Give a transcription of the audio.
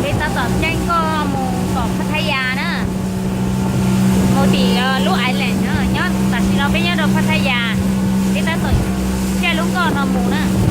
Peb tab tom caij nkoj mus tom Phab Thab Yas na, mus tim lub island na, nyob tam sim no peb nyob rau Phab Thab Yas, peb tab tom caij lub nkoj no mus na.